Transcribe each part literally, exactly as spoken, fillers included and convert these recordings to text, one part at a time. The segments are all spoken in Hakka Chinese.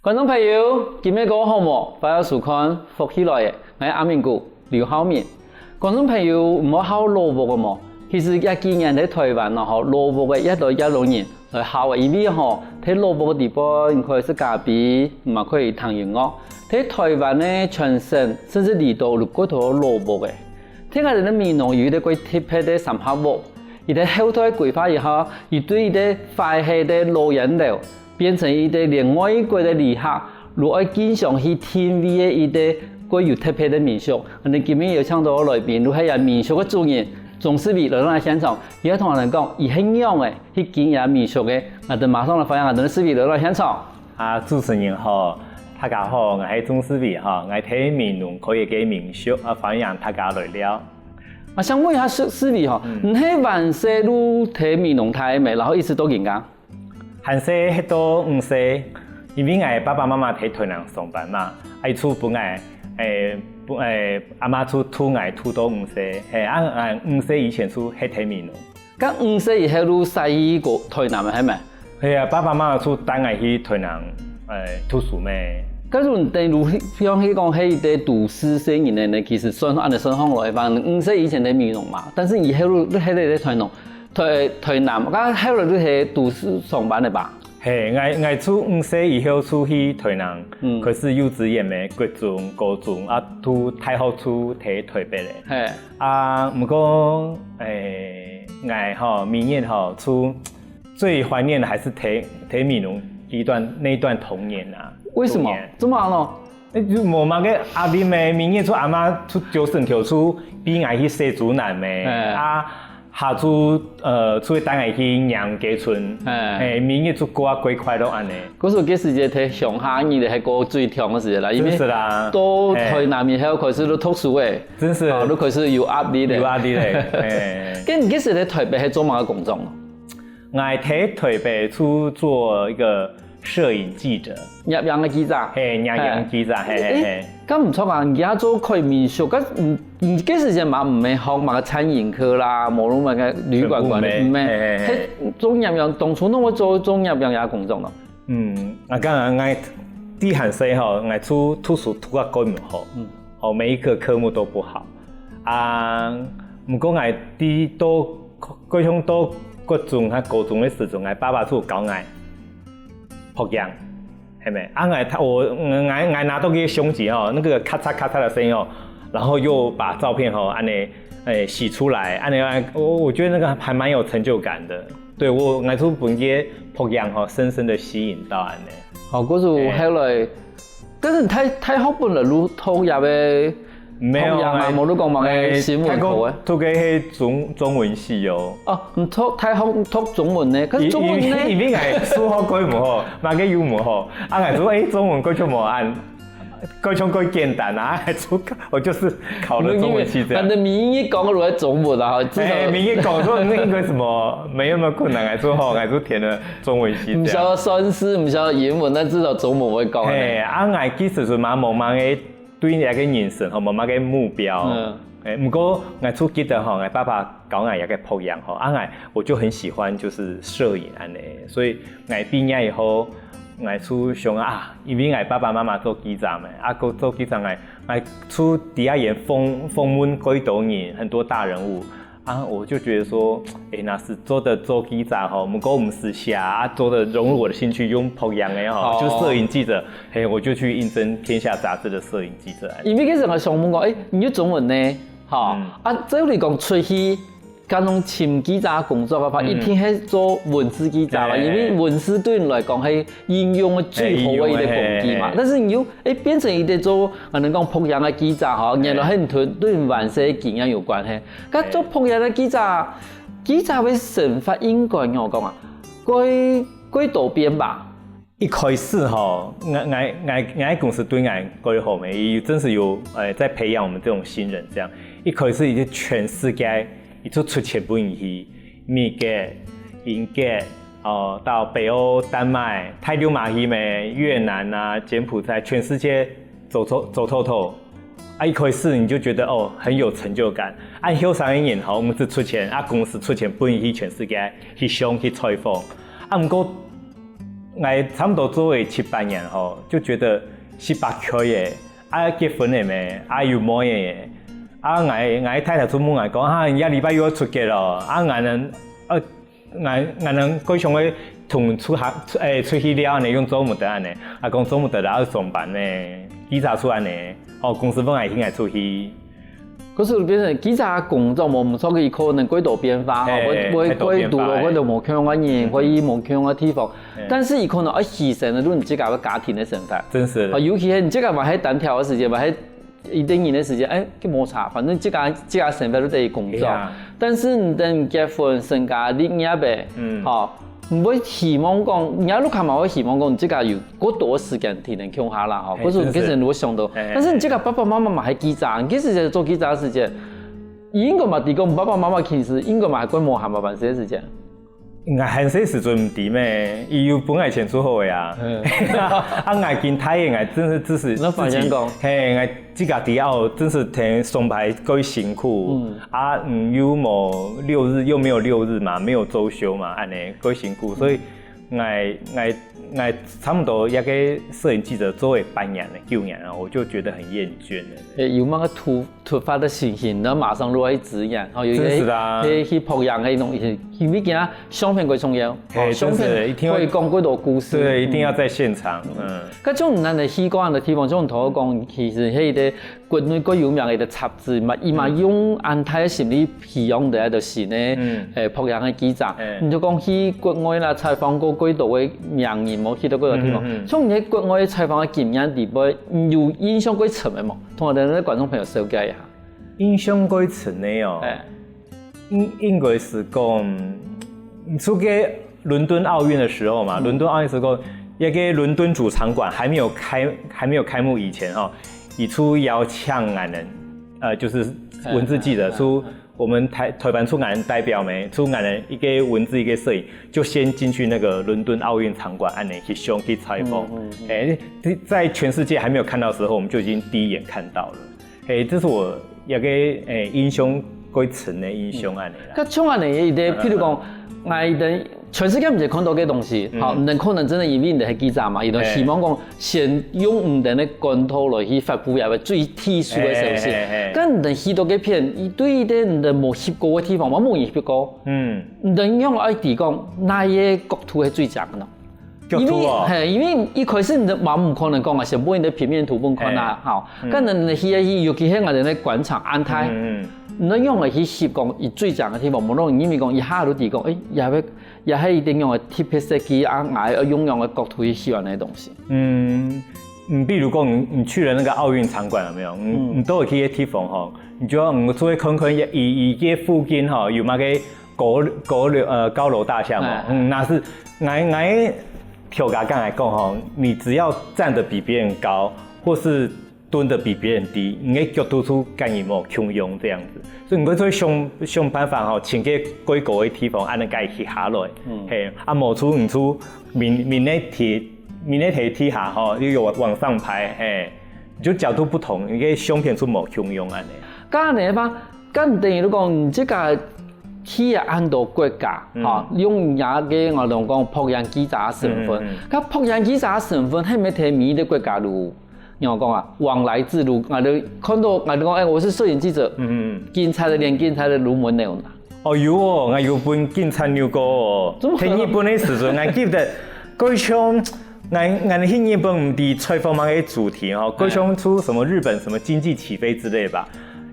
觀眾朋友，今晡日過好無？歡迎收看《福氣來了》，𠊎阿明哥劉浩明。觀眾朋友，毋好好老屋个無？其實這幾年在臺灣哦，吼，老屋个越來越多人來好个，因為吼，在老屋个地方，你可以食咖啡，嘛可以聽音樂。在臺灣呢，全省甚至離島有幾多老屋个。聽講這个美濃有一個蓋特別个三合屋，佢个後代規劃以後，佢對一個壞忒个老菸樓， 變成一個連外國个旅客都愛經常去定位个一個蓋有特別个民宿。𠊎等今晡日邀請到个來賓，就係這民宿个主人鍾世偉來到𠊎等現場，佢愛同𠊎等講，佢係仰仔去經營民宿个。𠊎等馬上來歡迎𠊎等个世偉來到𠊎等現場。啊，主持人好，大家好，𠊎係鍾世偉哈，𠊎在美濃開一個民宿，啊，歡迎大家來尞。啊，想問一下世，世偉哈，嗯。你係還細就在美濃大个咩？然後一直到今下？ 還細歇到五歲，因為𠊎爸爸媽媽在臺南上班嘛，啊，就分𠊎，誒，分，誒，阿嬤就渡𠊎渡到五歲，嘿，啊，𠊎五歲以前就歇在美濃。該五歲以後就徙去過臺南个係無？係啊，爸爸媽媽就帶𠊎去臺南，誒，讀書咩。該種等於像係講係一個都市細人仔呢，其實算恁樣算起來，反正五歲以前在美濃嘛，但是以後就歇在臺南。 臺，臺南，該後來就係都市上班个吧？嘿，𠊎，𠊎就五歲以後就去臺南，嗯。開始幼稚園咩，國中、高中，啊，讀大學就在臺北咧。嘿。啊，毋過，誒，𠊎吼，每日吼，就最懷念的還是在，在美濃一段，那一段童年啊。為什麼？童年。這麼樣咯？ 誒，就無麼个壓力咩，每日就阿嬤就朝晨頭就逼𠊎去洗豬欄咩，哎。啊，下晝，呃，就會帶𠊎去拈雞春，哎。誒，每日就過啊過快樂恁樣。可是該時節在鄉下，你還過最暢个時節啦，因為真是啦。到臺南以後開始就讀書誒，真是。啊，就開始有壓力咧。有壓力咧，哎。該你該時在臺北係做麼个工作呢？ 𠊎在臺北就做一個攝影記者。攝影个記者。嘿，攝影記者，嘿，嘿，嘿。誒，該毋錯啊，你也做開民宿，該，嗯，你該時節嘛，毋係學麼个餐飲科啦，無論麼个旅館管理，全部毋係。毋係。嘿，嘿，嘿。係做攝影，當初仰會做，做攝影个工作呢？嗯，啊，當然，𠊎在還細吼，𠊎就讀書讀啊蓋毋好，嗯。哦，每一個科目都不好。啊，毋過𠊎在到 過像到國中和高中个時陣，𠊎爸爸就教𠊎拍影，係無？啊，𠊎他，我，𠊎，𠊎拿到該个相機哦，那個咔嚓咔嚓的聲音哦，然後又把照片吼，恁樣，誒，洗出來，恁樣，我，我覺得那個還蠻有成就感的。對，我，𠊎就分該拍影吼，深深的吸引到恁樣。好，故所後來，但是大，大學本來就讀這个 沒有，拍影啊，哎，無你講麼个新聞科誒。哎，讀个係中，中文系哦。哦，你讀大學讀中文呢？可是中文呢？因，因，因為𠊎數學蓋毋好，麼个又毋好，啊，𠊎就，誒，中文蓋就無恁，蓋像蓋簡單啊，就，我就是考了中文系這樣。反正名義講出來中文啊，至少。哎，名義講說那個什麼，沒有那麼困難，還說吼，還是填了中文系這樣。毋曉得算式，毋曉得英文，但至少中文會講啊。哎，啊，𠊎其實係蠻茫茫个 對𠊎个人生吼，無麼个目標。嗯。誒，毋過𠊎就記得吼，𠊎爸爸教𠊎一個拍影吼，啊，𠊎，我就很喜歡就是攝影恁樣，所以𠊎畢業以後，𠊎就想啊，因為𠊎爸爸媽媽做記者嘛，啊，做記者𠊎，𠊎就在該邊訪，訪問蓋多人，很多大人物， 啊，我就覺得說，誒，若係做得做記者吼，毋過毋使寫啊，做得融入我的興趣，用拍影个吼，哦。就攝影記者，嘿，我就去應徵《天下》雜誌的攝影記者。因為該時候想問講，誒，你有中文呢，吼，嗯。啊，照理講出去，干焦尋記者工作个話，嗯。一定係做文字記者嘛，嘿。因為文字對你來講係應用个最好个一個工具嘛。嘿，應用个，嘿，嘿。但是你又，誒，變成一個做，啊，人講拍影个記者吼，嘿。原來係對，對你還細个經驗有關係。 該做拍影个記者，記者个生活應該仰般講啊，蓋，蓋多變吧？一開始吼，𠊎，𠊎，𠊎，𠊎公司對𠊎蓋好咩，佢真係有，呃，在培養我們這種新人這樣。一開始佢就全世界，佢就出錢分你去，美國、英國，哦，到北歐、丹麥、大陸嘛去咩，越南啊、柬埔寨，全世界 走透，走透透。啊，一開始你就覺得，哦，很有成就感。啊，後生个人吼，毋使出錢，啊，公司出錢分你去全世界去相、去採訪。啊，毋過， ，𠊎差不多做了七八年吼，就覺得十八歲耶，啊結婚了咩，啊有妹了耶，啊𠊎𠊎太太就問𠊎講，哈，你下禮拜又要出國了，啊𠊎呢，呃，𠊎𠊎呢，過想愛同出行出誒出去尞呢，用做毋得恁呢，啊講做毋得啦，愛上班呢，記者就恁呢，哦，公司分𠊎去，𠊎出去。 可是變成記者工作無毋著，佢可能過多變化，吼，會會過多變化，過多無共樣个人，會去無共樣个地方。但是佢可能愛犧牲个，就你自家个家庭个生活。真是。啊，尤其係你自家還係單挑个時間，還係一個人个時間，哎，就無差，反正自家自家生活就等於工作。但是你等結婚、成家立業个，嗯，吼， 毋會希望講，人家屋下嘛會希望講，你自家有過多个時間天天共下啦，吼。嘿，不是，真是。其實我想到，嘿，嘿，但是你自家爸爸媽媽嘛還記者，你其實做記者个時間，應該嘛知講爸爸媽媽其實應該嘛還過無閒嘛，辦事个時間。𠊎還細時陣毋知咩，佢有分𠊎錢就好个啊。嗯。啊，𠊎今大个，𠊎真是只是那發現講，自己，嘿，𠊎 自家知哦，真是天上班過辛苦，嗯，啊，嗯，又無六日，又沒有六日嘛，沒有週休嘛，恁呢過辛苦，所以𠊎𠊎𠊎差不多一個攝影記者做了八年了，九年了，我就覺得很厭倦了。誒，有麼个突突發个情形，然後馬上落去支援，吼，有些真是的啊。去去拍影个東西，因為今相片過重要，嘿，哦，相片真是，一定要可以講過多故事。對，一定要在現場，嗯。 該種恁呢去過恁呢地方，像頭講，其實係一個國內過有名个一個雜誌嘛，佢嘛用恁大个心力培養个，就係呢，誒，拍影个記者。你就講去國外啦，採訪過幾多位名人，無去到幾多地方。從你在國外採訪个經驗裡背，你有印象過深个無？同我等个觀眾朋友紹介一下。印象過深个哦。誒。 應應該係講，嗯，出該倫敦奧運的時候嘛，倫敦奧運時候，那個倫敦主場館還沒有開，還沒有開幕以前哦，佢就邀請𠊎等，呃，就是文字記者，就我們台台灣就𠊎等代表咩，就𠊎等一個文字一個攝影，就先進去那個倫敦奧運場館，恁呢去相去採訪。哎，在在全世界還沒有看到的時候，我們就已經第一眼看到了。 嘿，這是𠊎一個誒印象過深个印象恁呢啦。該像恁呢，一個，譬如講，𠊎等全世界毋係看到个東西，好，人可能真个因為你係記者嘛，佢等希望講先用你等个管道來去發布一個最特殊个消息。該你等去到該片，佢對於你等無翕過个地方，嘛無人翕過，嗯，你等仰愛知講哪個角度係最靚个呢？ 因為，嘿，因為一開始你嘛毋可能講啊，全部你个平面圖分看啊，吼，該你去啊去，尤其係𠊎等个廣場恁大，你仰會去翕講佢最靚个地方，無論因為講一下就知講，誒，也會也係一定樣个特別設計啊，𠊎愛用樣个角度去翕恁个東西。嗯，嗯，比如講你你去了那個奧運場館有沒有？你你都有去个地方吼，你就要你出去看看，以以這附近吼有麼个高高樓呃高樓大廈嘛，嗯，那是 𠊎𠊎頭家講來講吼，你只要站得比別人高，或是蹲得比別人低，你个角度就跟人無共樣這樣子。所以你愛做想想辦法吼，尋個較高个地方，恁呢該去下來。嘿，啊無就你就面面个地面个地下吼，又有往上拍，嘿，就角度不同，你个相片就無共樣恁呢。該恁呢嘛，該等於講你這個去恁多國家，吼，用人家个𠊎等講拍影記者个身份，該拍影記者个身份，係毋係在每一個國家都，仰講啊，往來之路，𠊎等看到𠊎等講，哎，我是攝影記者，警察个連警察个入門了。哦，有哦，𠊎有分警察扭過哦。在日本个時陣，𠊎記得，過像 𠊎𠊎去日本毋知採訪麼个主題吼，過像出什麼日本什麼經濟起飛之類吧，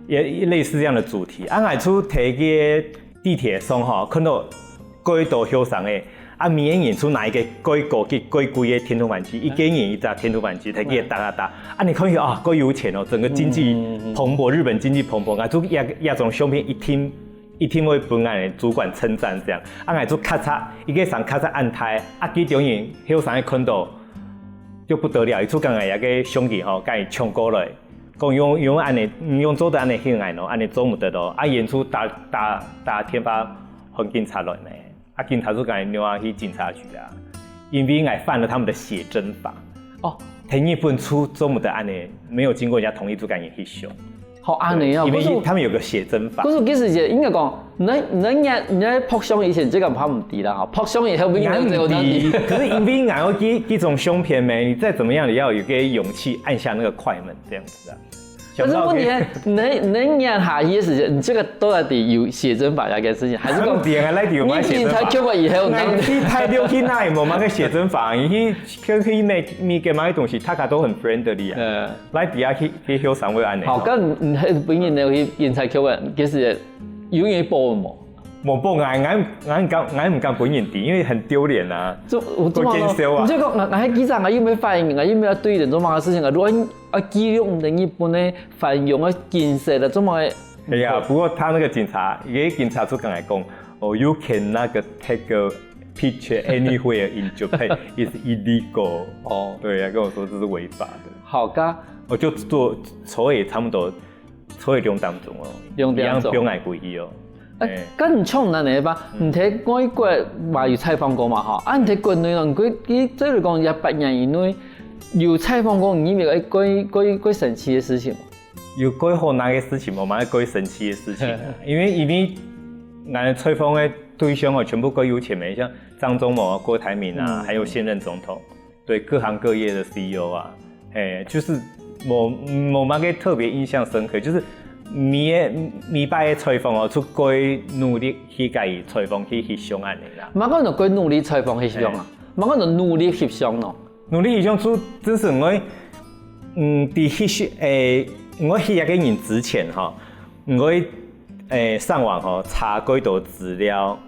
也也類似這樣的主題。啊，𠊎就在該地鐵上吼，看到幾多後生个，啊，每個人就拿一個幾高級、幾貴个電動玩具，一個人一隻電動玩具，在該打打打。啊，你看佢啊，幾有錢哦，整個經濟蓬勃，日本經濟蓬勃，𠊎就這這種相片一定 一定會分𠊎个主管稱讚這樣。啊，𠊎就咔嚓，一個聲咔嚓恁大，啊，佢當然後生个看到，就不得了，佢就將𠊎个相機吼，共佢搶過來，講用用恁呢，用做得恁呢翕𠊎咯，恁呢做毋得咯。啊，佢就打打打電話喊警察來呢，啊，警察就共𠊎扭啊去警察局啊，因為𠊎犯了他們的寫真法。哦，在日本就做毋得恁呢，沒有經過人家同意就共人翕相。好恁樣哦，因為可是他們有個寫真法。可是其實也應該講，你你你你拍相以前這個怕毋知啦哈，拍相以後不應該這個難題。可是因為我有幾幾種相片咩，你再怎麼樣也要有個勇氣按下那個快門這樣子啊。可是問題，你你你下去的時間，你這個到底有寫真法這件事情，還是講點啊？來點，我寫真法。你警察局以後，那你太六去那也無麼个寫真法，你去去去美美國買東西，大家都很friendly啊。呃，來底下去去後生會按呢。好，跟你你本人呢去警察局啊，其實有人報無？我不敢，俺俺敢俺不敢本人的，因為很丟臉啊。就我這麼會見笑啊你就講，俺還記者啊，又沒反應啊，又沒有對人做麼个事情啊？如果啊，記錄你的日本的繁榮的景色的，這麼哎呀，不過他那個警察，一個警察就跟我講，哦，you cannot take a picture anywhere in Japan, it's illegal。哦，對呀，跟我說這是違法的。好个，我就坐坐也差不多坐也兩點鐘哦，兩點鐘一樣不用挨過去哦。哎，跟你像恁樣吧，你在外國嘛有採訪過嘛哈？啊，你在國內呢，你過你這裡講一百年以內有採訪過你認為哎，過過過神奇的事情嗎？有過好難的事情，我們過神奇的事情啊，因為因為俺採訪的對象哦，全部過有錢沒，像張忠謀啊、郭台銘啊，還有現任總統，對各行各業的C E O啊，哎，就是我我蠻个特別印象深刻，就是每每擺的採訪哦，就過努力去甲伊採訪去翕相恁樣啦。麼个人過努力採訪翕相啊？麼个人努力翕相喏？努力翕相就真是我，嗯，在翕相，誒，我翕一個人之前哈，我誒上網哈查過多資料，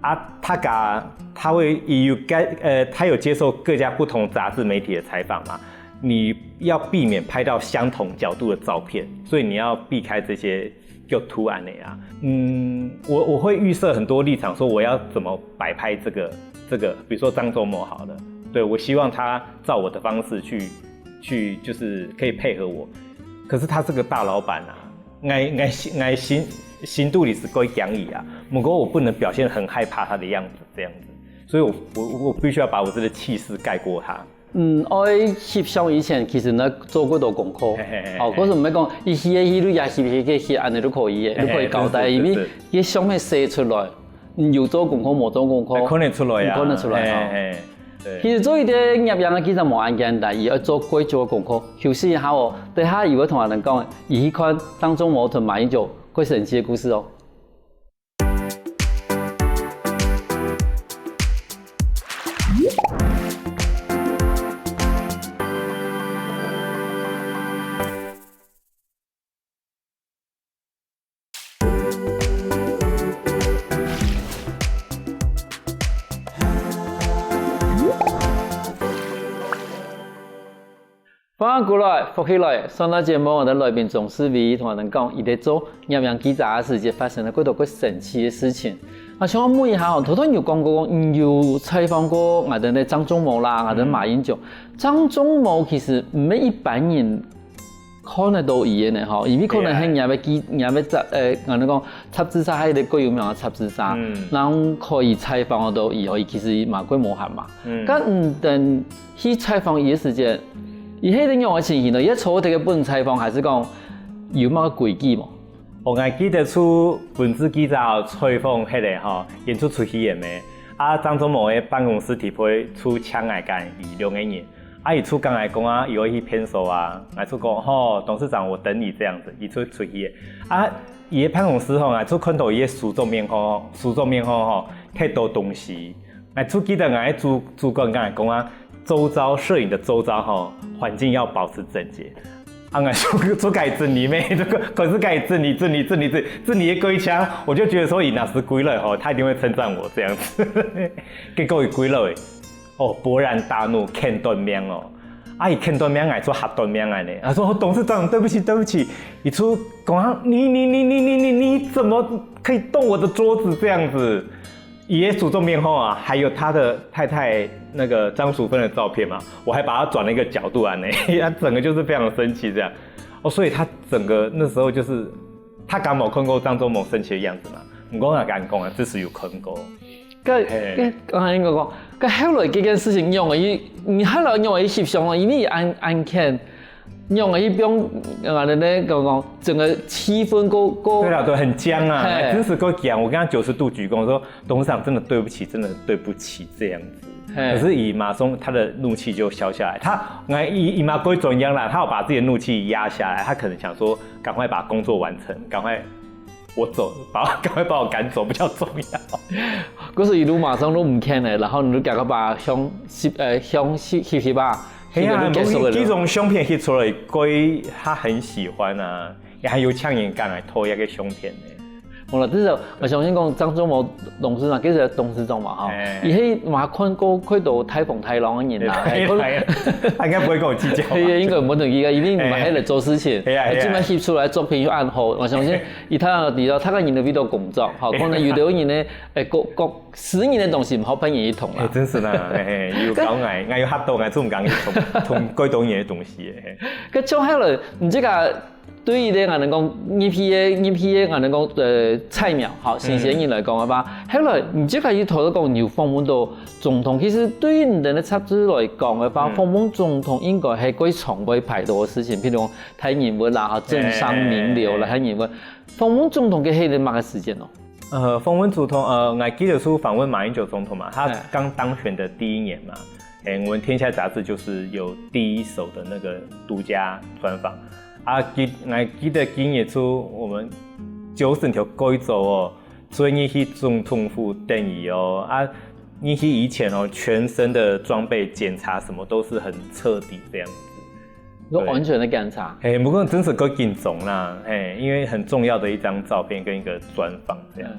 啊，他甲他會有該呃，他有接受各家不同雜誌媒體的採訪嘛，你要避免拍到相同角度的照片，所以你要避開這些構圖恁樣啊。嗯，我我會預設很多立場，說我要怎麼擺拍這個這個，比如說張忠謀好了，對，我希望他照我的方式去去，就是可以配合我。可是他是個大老闆啊，𠊎𠊎心𠊎心心肚裡是過驚異啊，不過我不能表現很害怕他的樣子這樣子，所以我我我必須要把我這個氣勢蓋過他。嗯，愛翕相以前，其實呢做過多功課。嘿嘿嘿嘿哦，可是毋係講一去一去，你也翕翕翕翕，恁樣都可以个，嘿嘿都可以交代，是是因為佢相片寫出來，你有做功課無做功課，看得出來啊，看得出來哦。嘿嘿，對。其實做一個攝影个記者無恁簡單，佢愛做過足个功課，休息一下哦，等下佢會同𠊎兜講，佢去看張忠謀同馬英九過神奇个故事哦。 歡迎過來，福氣來！上到節目，𠊎兜來賓鍾士微同𠊎兜講，佢在做攝影記者个時節發生了幾多个神奇个事情。啊，想問一下吼，頭頭有講過，嗯，有採訪過𠊎兜个張忠謀啦，𠊎兜馬英九。張忠謀其實毋係一般人看得到佢个呢，吼，因為可能係人家个記，人家个雜，呃，𠊎兜講雜誌社，還有一個最有名个雜誌社，嗯然後可以採訪到佢，佢其實嘛過無閒嘛。嗯該你等去採訪佢个時節，佢係仰个情形呢？佢坐在該本採訪，還是講有麼个規矩無？我還記得出文字記者採訪迄個吼，演出出去个咩？啊，張忠謀个辦公室底背出請𠊎跟佢兩個人，啊，佢出跟𠊎講啊，佢愛去便所啊，𠊎出講吼，董事長，我等你這樣子，佢出出去个，啊，佢个辦公室吼，𠊎出看到佢个書桌面吼，書桌面吼吼，忒多東西， 𠊎就記得𠊎个主主管跟𠊎講啊，周遭攝影的周遭吼，環境要保持整潔。啊，𠊎就就該整理咩，就開始該整理整理整理整理整理个過程，我就覺得說，佢若係歸來吼，他一定會稱讚我這樣子。結果佢歸來，哦，勃然大怒，譴斷命哦。啊，佢譴斷命，𠊎就嚇斷命啊呢。他說，哦，董事長，對不起，對不起。佢就講啊，你你你你你你你怎麼可以動我的桌子這樣子？ 佢个書桌面吼啊，還有他的太太那個張淑芬的照片嘛，我還把它轉了一個角度啊，那他整個就是非常生氣這樣。哦，所以他整個那時候就是他敢無看過張忠謀生氣的樣子嘛？毋過𠊎敢講啊，這是有看過。該嘿該剛才應該講，該後來這件事情仰仔，你後來仰仔翕相哦，因為恁恁譴，用个一种，呃，那个讲讲，整个气氛够够。对了，对，很僵啊，真是够僵。我跟他九十度鞠躬，说董事长真的对不起，真的对不起，这样子。可是以马松他的怒气就消下来，他，哎，以以马归转样啦，他有把自己的怒气压下来，他可能想说赶快把工作完成，赶快我走，把赶快把我赶走比较重要。可是一路马上都唔见了，然后你就赶快把相，呃，相翕翕啊，哎呀，这种相片翕出来，佢他很喜欢啊，也还有抢眼感来偷一个相片呢。好了，至少我相信讲张忠谋董事长，其实董事长嘛哈，伊迄嘛看过看到大风大浪个人啦，他应该不会跟我计较。对，应该没问题个，因为你们还在做事情，哎呀，哎呀，这边翕出来作品又暗好，我相信伊他知道他个人都比较工作，好，可能有的人呢，哎，各各私人的东西唔好分人一通啦。真是啦，哎，有搞矮，俺有吓到，俺做唔敢去同同过多年的东西。个就好了，你这个。 对于咧，俺能讲，一批个，一批个，俺能讲，呃，菜鸟，好，新鲜人来讲个话，后来你这个一头都讲，你有访问到总统，其实对于你的杂志来讲个话，访问总统应该系最常会排到个事情，譬如讲大人物啦，哈，政商名流啦，大人物，访问总统个系列么个时间哦？呃，访问总统，呃，我记得是访问马英九总统嘛，他刚当选的第一年嘛，哎，我们《天下》杂志就是有第一手的那个独家专访。 啊，记，我记得今日出我们九省条改造哦，所以你去总统府等伊哦，啊，你去以前哦，全身的装备检查什么都是很彻底这样子。有安全的检查。哎，不过真是够紧张啦，哎，因为很重要的一张照片跟一个专访这样。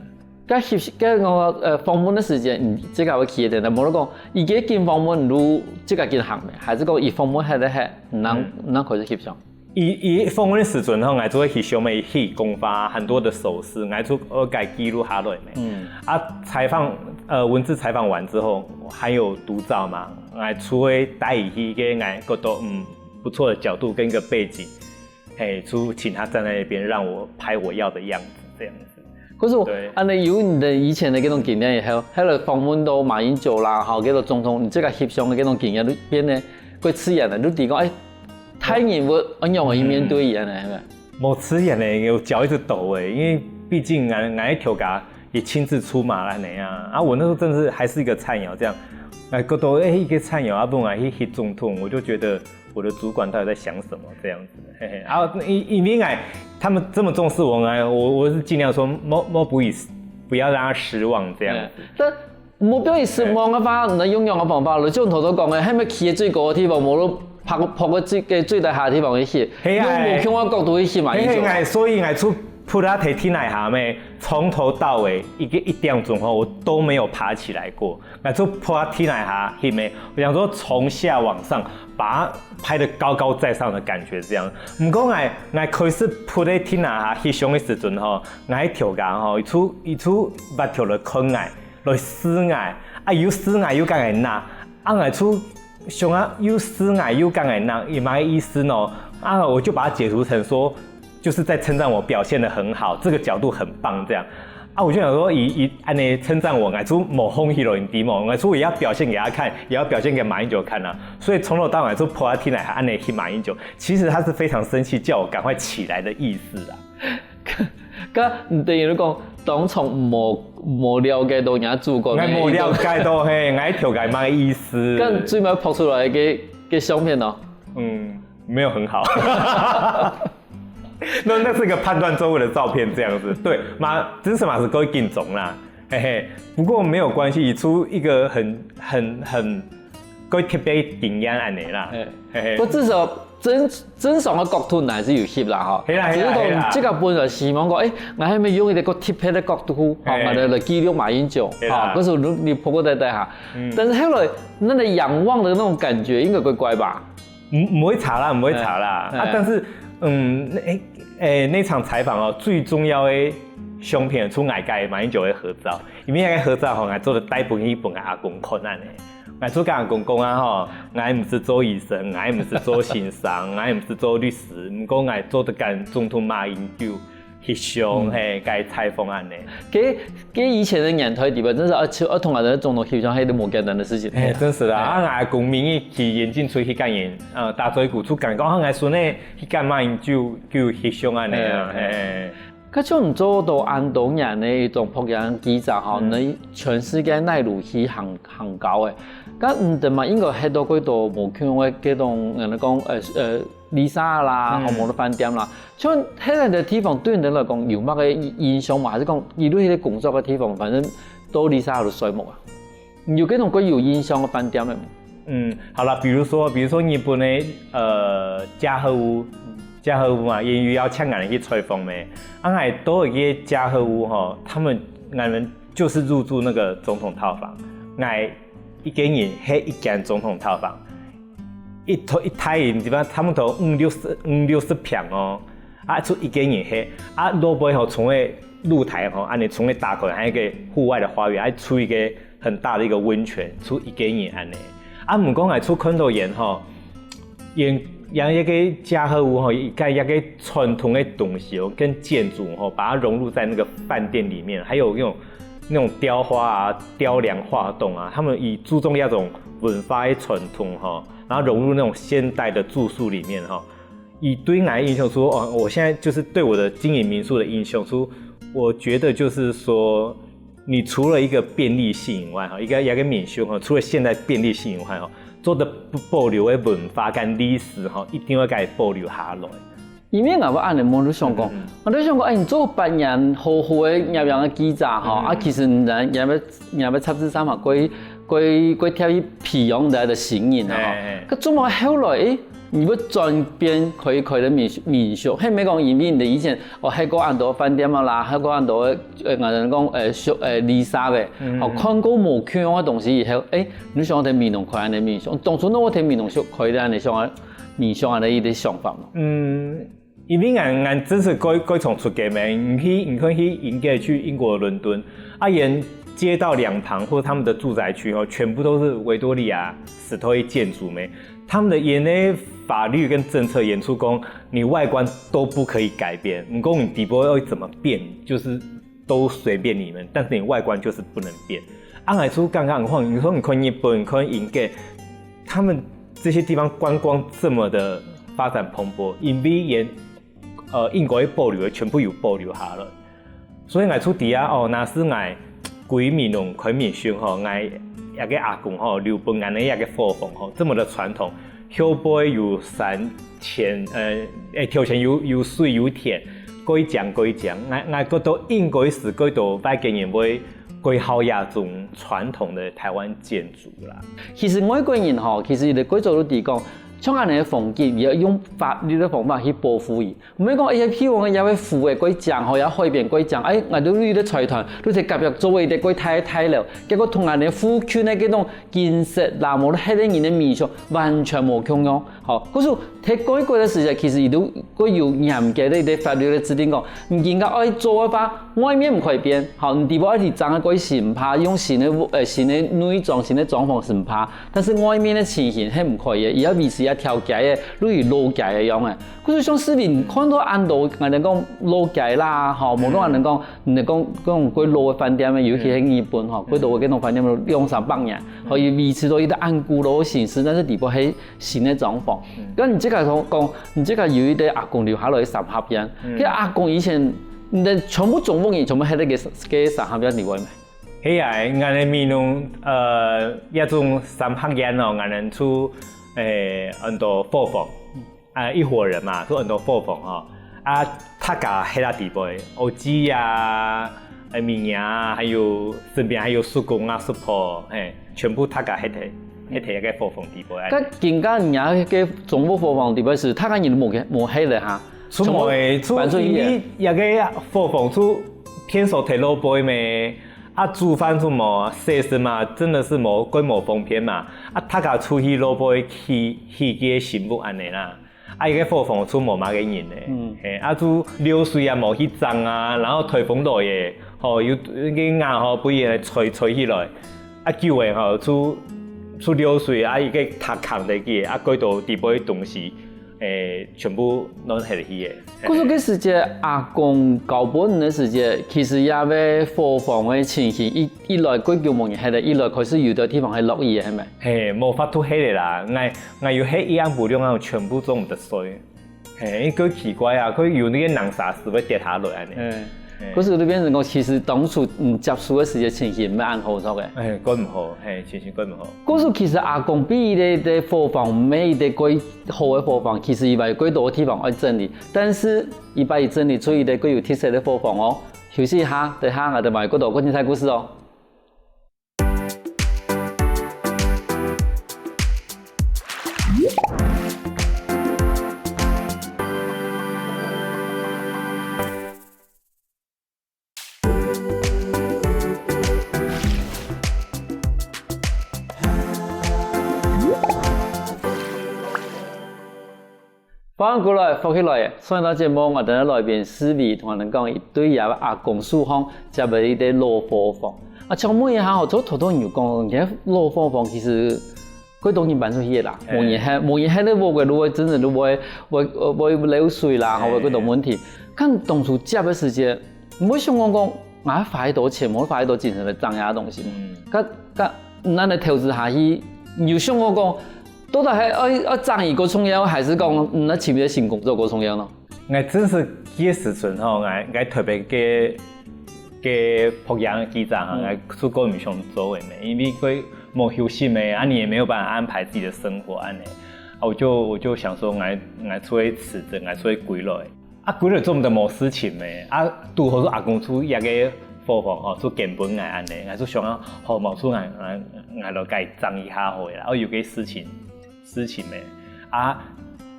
该翕，该我呃访问的时间，你这个会企在等，无论讲，伊个紧访问，如这个紧行没，还是讲伊访问还在还，能能可以翕相？伊伊访问的时阵吼，我就会翕相咩，翕公发很多的手势，我就我改记录下来咩。嗯。啊，采访呃文字采访完之后，还有独照嘛，我就会带伊去一个我觉得嗯不错的角度跟一个背景，嘿，就请他站在那边，让我拍我要的样子这样子。 可是，安尼有你的以前的这种经验以后，后来访问到马英九啦，哈，这个总统，你这个翕相的这种经验，你变得过自然了，你知讲，哎，大人物安样去面对伊安尼，系咪？无自然呢，我脚一直抖哎，因为毕竟俺俺一条家也亲自出马了那样啊，我那时候真的是还是一个菜鸟这样，哎，过多哎一个菜鸟啊，不然去翕总统，我就觉得我的主管到底在想什么这样子。 嘿嘿，啊，因因为哎，他们这么重视我，哎，我我是尽量说，莫莫不以不要让他失望这样。但莫不要以失望个话，那用样个方法，就像头头讲个，还没企在最高的地方，无论爬爬个最个最低下的地方去翕，用无共个角度去翕嘛，嘿嘿，哎，所以哎，出普拉提提奶哈咩，从头到尾一个一点钟后，我都没有爬起来过。 我就拍天底下翕咩，我想说从下往上把它拍得高高在上的感觉这样。毋过我我开始拍个天底下翕相个时阵吼，我條架吼，一出一出八條來看我，來試我，啊又試我又讲个那，啊我出想啊又試我又讲个那，有么个意思呢？啊我就把它解读成说， 就是在称赞我表现得很好，这个角度很棒这样。啊，我就想说，以以安尼称赞我，我就无放弃咯，你知无？我说我也要表现给他看，也要表现给马英九看啊。所以从头到尾就拍天底下安尼翕马英九，其实他是非常生气，叫我赶快起来的意思啊。个，等于你讲当场无无了解到人家主管，我无了解到嘿，我一条解么个意思。个最尾拍出来个个相片呢？嗯，没有很好。 那那是个判断错误的照片，这样子，对，嘛，真是嘛是够紧张啦，嘿嘿。不过没有关系，出一个很很很够特别经验安尼啦，嘿嘿。不至少真真爽的角度还是有翕啦哈，只是讲这个本来希望讲，哎，我还没用一个够特别的角度，哈，来来记录马英九，哈，可是你你拍过在在哈，但是后来那个仰望的那种感觉应该怪怪吧？ 唔唔会差啦，唔会差啦。啊，但是，嗯，诶诶，那场采访哦，最重要的相片出外界马英九的合照，因为那个合照吼，还做得带本去本阿公看安尼。我做跟阿公讲啊吼，我毋是做医生，我毋是做先生，我毋是做律师，毋过我做得跟总统马英九翕相，嘿，該採訪恁呢。該該以前个年代裡背，真係愛去愛同𠊎兜總統翕相，係一件無簡單个事情。哎，真係啦，啊，𠊎公民意去引進出去感人，呃，打嘴鼓出感覺，啊，𠊎孫仔去感嘛，就就翕相恁呢啊，嘿。該像你做到恁多年个一種北京記者吼，你全世界哪路去行行搞誒？該你等嘛應該歇到幾多無共樣个該種，人講，呃呃，旅社啦，好無个飯店啦。 像該个地方對你來講有麼个印象無？還係講一路該个工作个地方，反正到旅社就睡目啊？有該種較有印象个飯店个無？嗯，好了，比如說，比如說日本个呃嘉禾屋，嘉禾屋嘛，因為要請人去採訪咩，啊，𠊎到一个嘉禾屋吼，他們𠊎們就是入住那個總統套房，𠊎一个人歇一間總統套房。 一頭一台人，基本上差不多五六十五六十坪哦，啊，就一个人歇，啊，落尾吼，從个露台吼，恁呢從个打開，還有一個戶外的花園，還出一個很大的一個溫泉，就一个人恁呢。啊，毋過𠊎就看到佢吼，佢佢一個嘉禾屋吼，佢个一個傳統的東西哦，跟建築吼，把它融入在那個飯店裡面，還有那種那種雕花啊、雕梁畫棟啊，他們以注重那種文化的傳統吼， 然後融入那種現代的住宿裡面哈。以對𠊎个印象說，哦，我現在就是對我的經營民宿的印象說，我覺得就是說，你除了一個便利性以外哈，一個一個民宿哈，除了現代便利性以外哈，做得保留个文化跟歷史哈，一定愛該保留下來。因為𠊎會恁呢問，就想講，𠊎就想講，哎，你做八年好好个業餘个記者哈，啊，其實你人也要也要雜誌社嘛，過 過過貼去培養來个新人吼。該做麼个後來，誒，你會轉變開開个民民宿？係毋係講因為你以前哦，歇過恁多飯店啊啦，歇過恁多个，呃，𠊎人講，呃，宿呃旅社个，哦，看過無共樣个東西以後，誒，你想在美濃開恁个民宿，當初你會在美濃宿開个恁个想法，民宿恁个一個想法無？嗯， 因為𠊎𠊎真係該該常出國咩，你去你看去英國去英國倫敦，啊，沿街道兩旁或者他們的住宅區哦，全部都是維多利亞時代建築咩，他們的沿个法律跟政策沿出講，你外觀都不可以改變，毋過你底部要怎麼變，就是都隨便你們，但是你外觀就是不能變。啊，𠊎就剛剛很晃，你說你看日本，你看英國，他們這些地方觀光這麼的發展蓬勃，因為沿 呃，應該保留个全部有保留下來。所以𠊎就知啊，哦，若係𠊎歸美濃開民宿吼，𠊎這個阿公吼，留分𠊎个這個伙房吼，這麼的傳統，後背有山前，呃，誒，頭前有有水有田，蓋靚蓋靚，𠊎𠊎覺得應該係蓋多外國人會蓋好這種傳統的台灣建築啦。其實外國人吼，其實佢个蓋早都知講，像恁樣个風景，也要用法律个方法去保護佢。 毋係講，哎呀，譬如講，也會湖个蓋靚吼，也海邊蓋靚，哎，𠊎兜有一個財團，就在隔壁做一個蓋大个大樓，結果同𠊎兜附近个該種建設啦，無論係人个民宿，完全無共樣。吼，故所在該个時節，其實佢都蓋有嚴格个一個法律个制定講，你今个愛做个話，外面毋可以變，吼，你底部愛去裝个蓋新怕，用新个屋，呃，新个內裝、新个裝潢新怕，但是外面个情形係毋可以个，佢要維持一條街个，類似老街个樣个。 故所像視頻看到恁多，𠊎兜講老街啦，吼，無論𠊎兜講，你講講過老个飯店个，尤其係日本吼，過多个該種飯店都兩三百年，吼，佢維持到一個恁古老个形式，但是底部係新个裝潢。該你這個講講，你這個有一個阿公留下來个三合院，該阿公以前，你个全部總屋人全部歇在該該三合院裡背咩？係啊，𠊎个美濃，呃，這種三合院哦，𠊎兜就，誒，很多伙房。 啊，一伙人嘛，就很多伙房吼。啊，大家歇在底背，阿姊啊，呃，姆娘啊，還有身邊還有叔公啊、叔婆，嘿，全部大家歇在歇在該伙房底背。該今个人个總屋伙房底背係大家人都無無歇了哈，就無誒，就全部搬出去了。因為這個伙房就天所忒落背咩，啊，煮飯就無，洗身嘛，真的是無，蓋無方便嘛。啊，大家出去落背去去个新屋恁呢啦。 啊，一個伙房就無麼个人咧，嘿，啊，就漏水啊，無去整啊，然後颱風來咧，吼，有該瓦吼，分佢吹吹起來，啊，久咧吼，就就漏水啊，一個塔崁咧去，啊，蓋多底背个東西，誒，全部亂忒去个。故所該時節，阿公交分你个時節，其實這个伙房个情形，一，一來蓋久無人歇了，一來開始有个地方係落雨个，係無？嘿，無法度歇了啦，𠊎，𠊎有歇一暗晡兩暗，全部做毋得睡。嘿，因為奇怪啊，佢有該个泥沙屎會跌下來恁樣。嗯。嘿。故所就變成講，其實當初，嗯，接觸个時節情形毋係恁好著个。哎，蓋毋好，嘿，情形蓋毋好。故所其實阿公分你个伙房，毋係一个蓋好个伙房，其實佢還有蓋多个地方愛整理。但是佢幫你整理出一个蓋有特色个伙房哦。休息一下，等下𠊎兜還有蓋多蓋精彩故事哦。 歡迎過來，福氣來了！上一道節目，𠊎兜个來賓思維同𠊎兜講，佢對佢阿公手項接了一个老伙房。啊，請問一下吼，就頭頭有講，你个老伙房其實蓋多人搬出去个啦，嘿。無人歇，無人歇个屋个就會真正就會，會，會漏水啦，吼，嘿。會蓋多問題。看當初接个時節，毋會想講講，𠊎花幾多錢，𠊎花幾多精神來整這東西。嗯。該，該，恁樣投資下去，你有想過講， 到底係愛，愛整佢較重要，還係講，嗯，愛尋一个新工作較重要呢？𠊎真實个時陣吼，𠊎，𠊎特別个，个博洋个記者吼，嗯。𠊎係較毋想做个咩，因為佢無休息咩，啊，你也沒有辦法安排自己的生活恁樣。啊，我就，我就想說，𠊎，𠊎出去辭職，𠊎出去歸來。 啊，歸來做毋得無事情咩？啊，堵好係阿公就這个伙房吼，就捐分𠊎恁樣，𠊎就想啊，好，無就𠊎，𠊎，𠊎來該整一下好了啦。哦，有个事情，事情咩？啊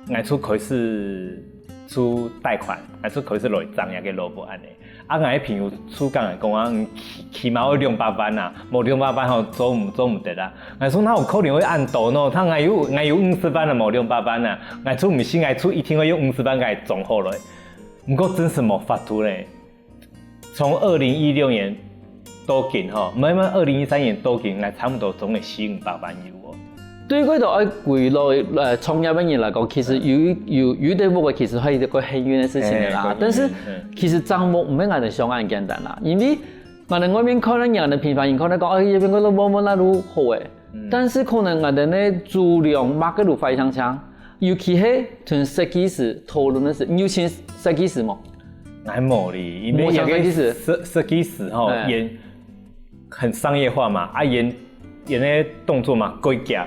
，𠊎就開始就貸款，𠊎就開始來整這个老屋恁樣。啊，𠊎个朋友就講來講啊，嗯，起，起碼愛兩百萬啊，無兩百萬吼，做毋，做毋得啊。 𠊎說哪有可能會恁多呢？他𠊎有，𠊎有五十萬啊，無兩百萬啊，𠊎就毋信，𠊎就一定會用五十萬來裝好來。毋過真實無法度咧。從二零一六年到今吼，毋係，毋係，二零一三年到今，𠊎差毋多裝了四五百萬有哦。對該兜愛歸來，呃，創業个人來講，其實有，有，有兜屋个其實係一个幸運个事情个啦。嘿，但是，嗯。其實裝屋毋係恁樣想恁簡單啦，因為 𠊎兜外面看个人，𠊎兜平凡人看來講，哎，這片个都無，無哪路好誒。嗯。但是可能𠊎兜呢，租用買个路壞淨淨，尤其係同設計師討論个時，你有請設計師無？𠊎無哩，因為無請設計師。這个設，設計師吼，哎。佢很商業化嘛，啊，佢，佢个動作嘛，蓋遽。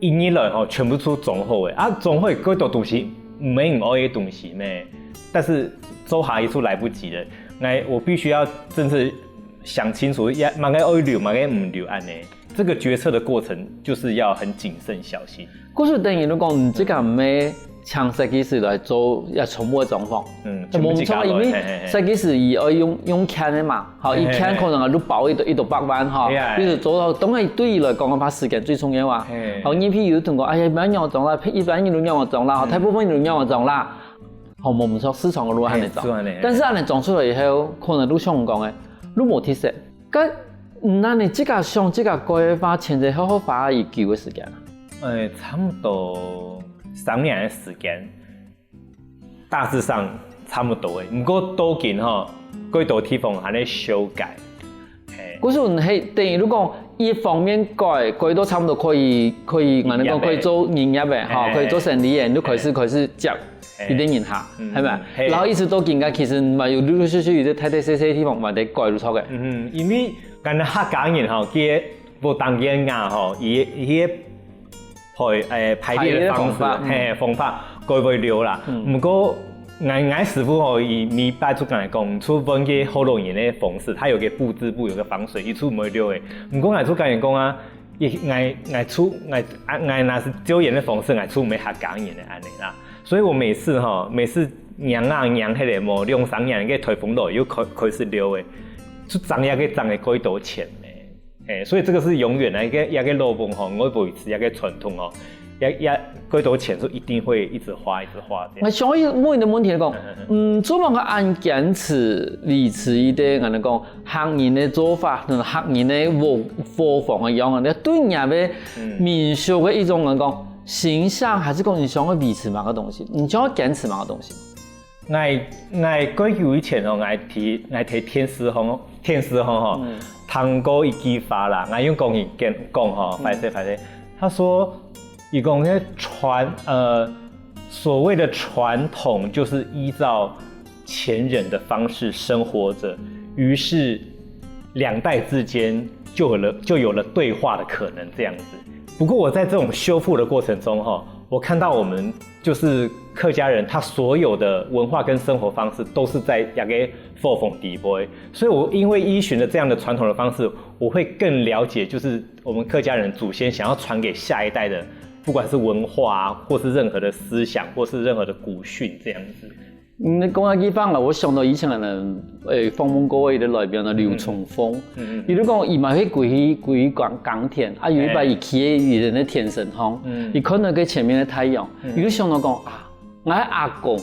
一入來吼，全部都裝好誒，啊，裝好蓋多東西，毋係𠊎愛个東西咩？但是做下去就來不及了。 𠊎，我必須要真是想清楚，要，麼个愛留，麼个毋留，恁樣。這個決策的過程就是要很謹慎小心。故所等於你講，你自家毋係請設計師來做這全部个裝潢。嗯，全部自家來，無錯，因為嘿，嘿，嘿。設計師佢愛用，用錢个嘛，吼，嘿，嘿，佢錢可能啊，你包一到，一到百萬，吼，嘿啊。比如做到，當然對佢來講个話，時間最重要啊。嘿。吼，你譬如同講，哎呀，一般人裝啦，一般人都樣裝啦，吼，嗯。大部分人都樣裝啦。 吼，無毋著，市場个路恁樣裝。嘿，係恁樣。但是恁樣裝出來以後，可能就像你講个，就無特色。該，嗯，恁樣自家想、自家規劃，前前後後花幾久个時間啊？誒，差不多三年个時間，大致上差不多誒。毋過到今吼，幾多地方還在修改。 嘿。故所係等於你講，一方面改，改到差不多可以，可以，恁樣講，營業誒。可以做營業誒，吼，嘿。可以做生理誒，你就開始，嘿。開始接，嘿。一定人客，嗯，係咪？嘿。然後一直到今个，其實嘛有陸陸續續有兜大大細細个地方嘛在改，有著个。嗯，因為𠊎等客家人吼，佢个，無當佢个牙吼，佢，佢个 排，誒，排列个方式，排列个方法，嗯。嘿，方法，改會了啦。嗯。毋過，𠊎，𠊎師傅吼，佢每擺就講來講，就換个學老人个方式，佢有个佈置布，有个風水，佢就毋會了誒。毋過，𠊎就講來講啊，佢，𠊎，𠊎就，𠊎，啊，𠊎若係照佢个方式，𠊎就毋係客家人个恁樣啦。所以我每次吼，每次迎啊迎起來，無兩三年，該颱風來又開，開始了誒，就漲也該漲个幾多錢呢。 嘿，所以這個是永遠的一個，一個老屋吼，愛維持一個傳統哦，也，也幾多錢就一定會一直花，一直花這樣。𠊎想要問你个問題來講，嗯，嗯，嗯。嗯，做麼个恁堅持維持一個，𠊎等講，客人个做法，客人个屋，伙房个樣啊，你對人个，嗯。民宿个一種，𠊎講，形象，還係講你想要維持麼个東西？你想要堅持麼个東西？ 𠊎𠊎過久以前吼，𠊎在𠊎在電視項電視項吼，聽過一句話啦，𠊎用國語講講吼，歹勢歹勢。他說，佢講个傳呃，所謂的傳統就是依照前人的方式生活着，於是兩代之間就有了就有了對話的可能這樣子。不過我在這種修復的過程中哈，我看到我們就是客家人，他所有的文化跟生活方式都是在這个伙房底背，所以我因為依循了這樣的傳統的方式，我會更了解就是我們客家人祖先想要傳給下一代的，不管是文化啊，或是任何的思想，或是任何的古訓這樣子。 你講到地方啊，𠊎想到以前个人，誒，訪問過个一个來賓啊，劉春鳳。佢就講，佢嘛去歸去歸去耕耕田，啊，有一擺佢企在佢个田塍項，佢看到个前面个太陽，佢就想到講啊，𠊎阿公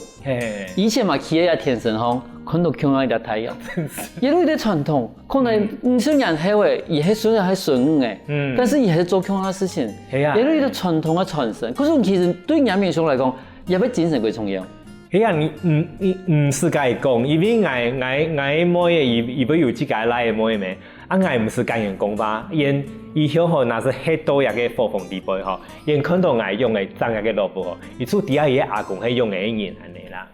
以前嘛企在田塍項，看到共樣一个太陽，也有一个傳統，可能五十年後誒，佢係孫仔係孫女誒，但是佢還係做共樣个事情，也有一个傳統个傳承。可是其實對原民眾來講，也會精神過重要。 係啊，你你你毋使該講，因為𠊎𠊎𠊎妹仔，佢佢會有自家倈仔妹仔咩？啊，𠊎毋使該樣講吧，因佢曉好若係歇到這个伙房底背吼，因看到𠊎用个正這个蘿蔔吼，佢就知啊佢个阿公係用个人恁呢啦。